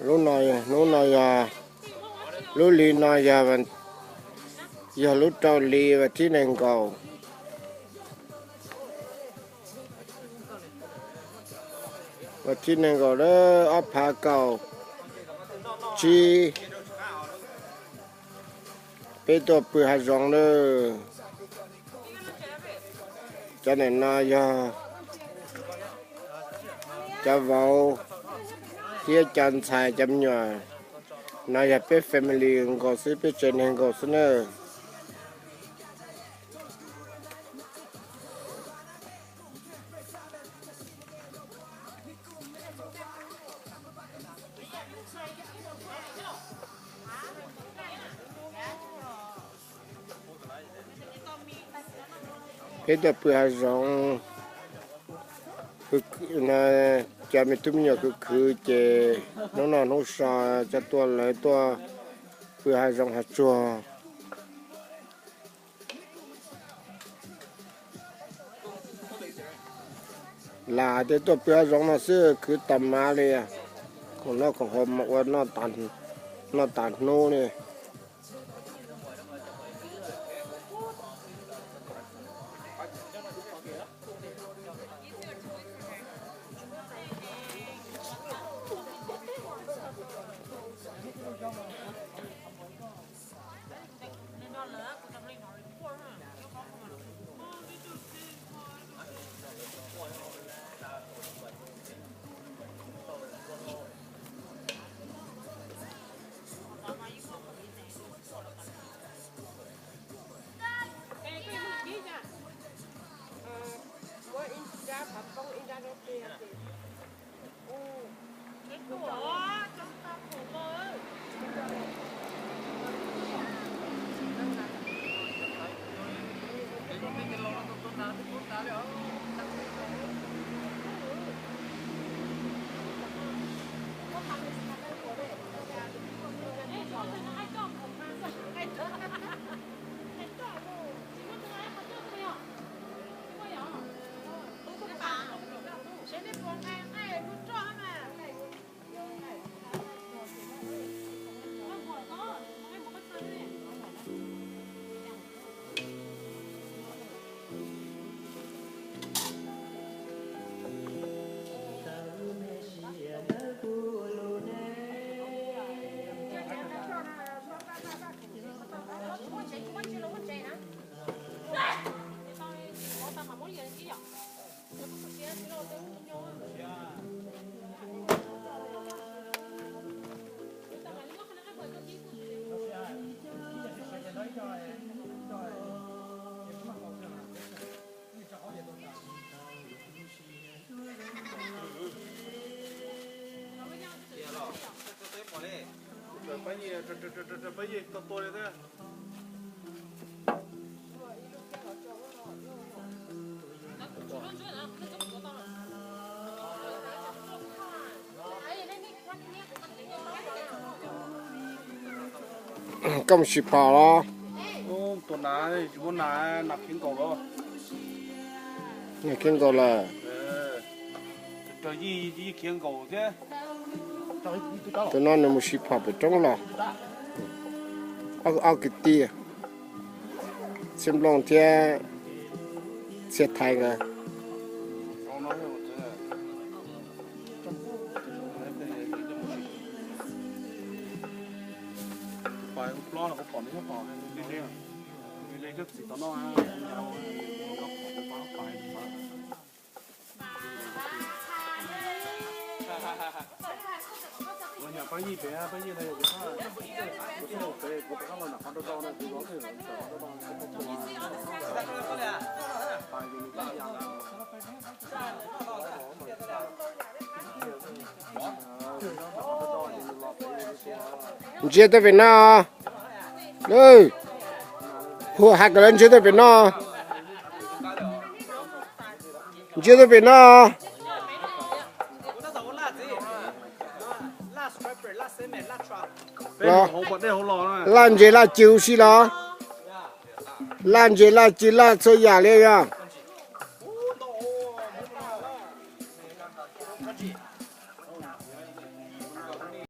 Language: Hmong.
Lub no, hnub no yog, lub hli no yog, yog lub rau hli vas thib nees nkaum. Vas thib nees nkaum lawm, ob phav kaum tsib, peb tuaj pw hav zoov lawm. Cov ntawm no yog cov vauv thiab cov ntxhais cov me nyuam. No yog peb family nkaus xwb, peb tsev neeg nkaus xwb na. Peb tuaj pw hav zoov, cov me tub me nyuam khwv khwv ces hnub no hnub so cov tuaj lawv tuaj pw hav zoov hav tsuag. Lam hais tias tuaj pw hav zoov no xwb khwv tag mas li, khoom noj khoom haus mas ua noj tas hnub li. Koj mus sim phom los? Nas khiav nkaus lawm. Tus no nws mus sim phom pem roob los. Ob kwv tij, Txhiaj Nplooj thiab Txhiaj Thaiv nkawd. Ntsia tuaj pem no. Hu has kom lawv ntsia tuaj pem no. Ntsia tuaj pem no. Laj ntses laj ci huv si los? Laj ntses laj ci laj txhua yam li yog.